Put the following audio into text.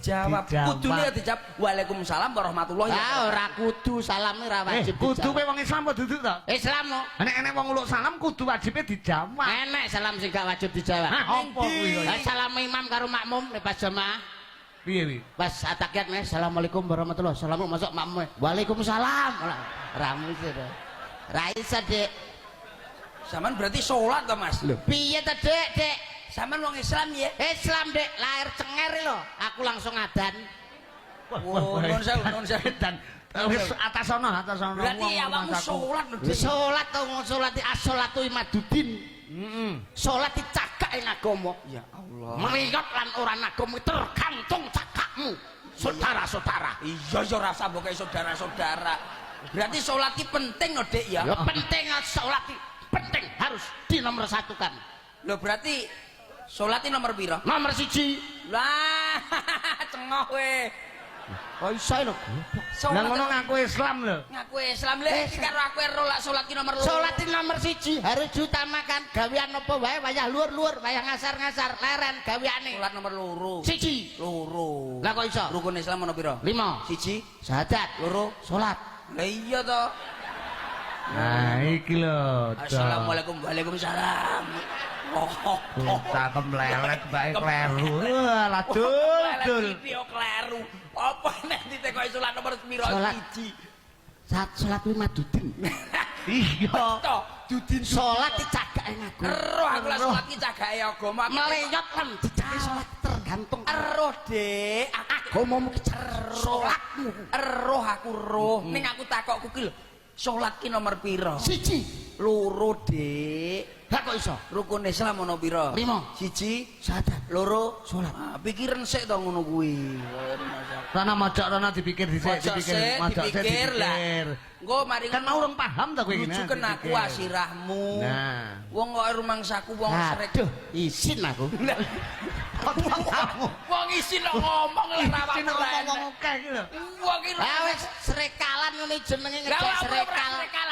Dijawab. Dijawab. Kudune ya dijawab waalaikumsalam warahmatullahi Ah, ora kudu, salame ora Eh, wajib. kudu dijawab. kowe wong Islam apa duduk to? Islam no. Nek enek wong uluk salam kudu wajibe dijawab. Enek salam sing gak wajib dijawab. Hah, apa kuwi? Lah, salam imam karo makmum nek pas jamaah. Piye wi? Pas atahiyat nih, assalamualaikum warahmatullahi wabarakatuh. Masuk makmum. Waalaikumsalam. Ora ora mesti to. Ra iso, Dik. Sampean berarti salat to, Mas? Lho, piye to, Dik? Dik? Sampean wong Islam ya? Islam, Dik, lahir cenger lho. Aku langsung adan. Oh, nuwun sewu, nuwun sewu. Dan wis atas ana. Berarti wong awakmu rumangsaku. salat lho, Dik. Salat to, wong salat as-sholatu imadudin. Heeh. Salat dicagak ing agama. Ya Allah. Mriyot lan ora agama tergantung cagakmu. Saudara-saudara. Iya ya ora usah mbok saudara-saudara. Berarti salat ki penting no, Dik ya. Ya penting, salat ki penting, harus dinomorsatukan. Lho, berarti salat ki nomor pira? Nomor 1. Lah, cengoh kowe. Kok iso lho? Lah ngono ngaku Islam lho. Ngaku Islam lho iki karo aku ero lak salat ki nomor 2. Salat ki nomor 1 harus diutamakan. Gawean apa wae wayah luhur-luhur, wayah ngasar-ngasar, leren gaweane. Salat nomor 2. 1. 2. Lah kok iso? Rukun Islam ono pira? 5. 1, Syahadat, 2, salat. Lah iya to. Nah, iki lho. Assalamualaikum, waalaikumsalam. Oh, Cangkem lelet bae kleru. Wah, dul dul. Iki yo kleru. Apa nek ditekoki salat nomor pira? Salat. 1. Saat salat kuwi madudin. Iya. To, dudin. Salat dicagak ing agama. Eroh aku lak salat ki cagake agama. Aku Meleyot lan dicagak salat tergantung Eroh, Dik. Aku agamamu ki salatmu. Eroh aku roh. Ning aku takokku ki lho, salat ki nomor pira? 1. 2, Dik. Lah kok iso? Rukun Islam ono pira? 5. 1, Syahadat, 2, salat. Ah, pikiran sik to ngono kuwi. Rana mojok rana dipikir dhisik, Mojok dipikir, sik, mojok sik dipikir lah. dipikir. Engko mari Kan mau urung paham ta kowe iki. Rujuken aku asirahmu. Nah. Wong kok rumangsaku wong srek. Aduh, isin aku. Kamu. Wong isin kok ngomong lho ra Isin ngomong akeh iki lho. Wong iki Lah wis srekalan ngene jenenge Lah ngejak aku ora srekal. srekal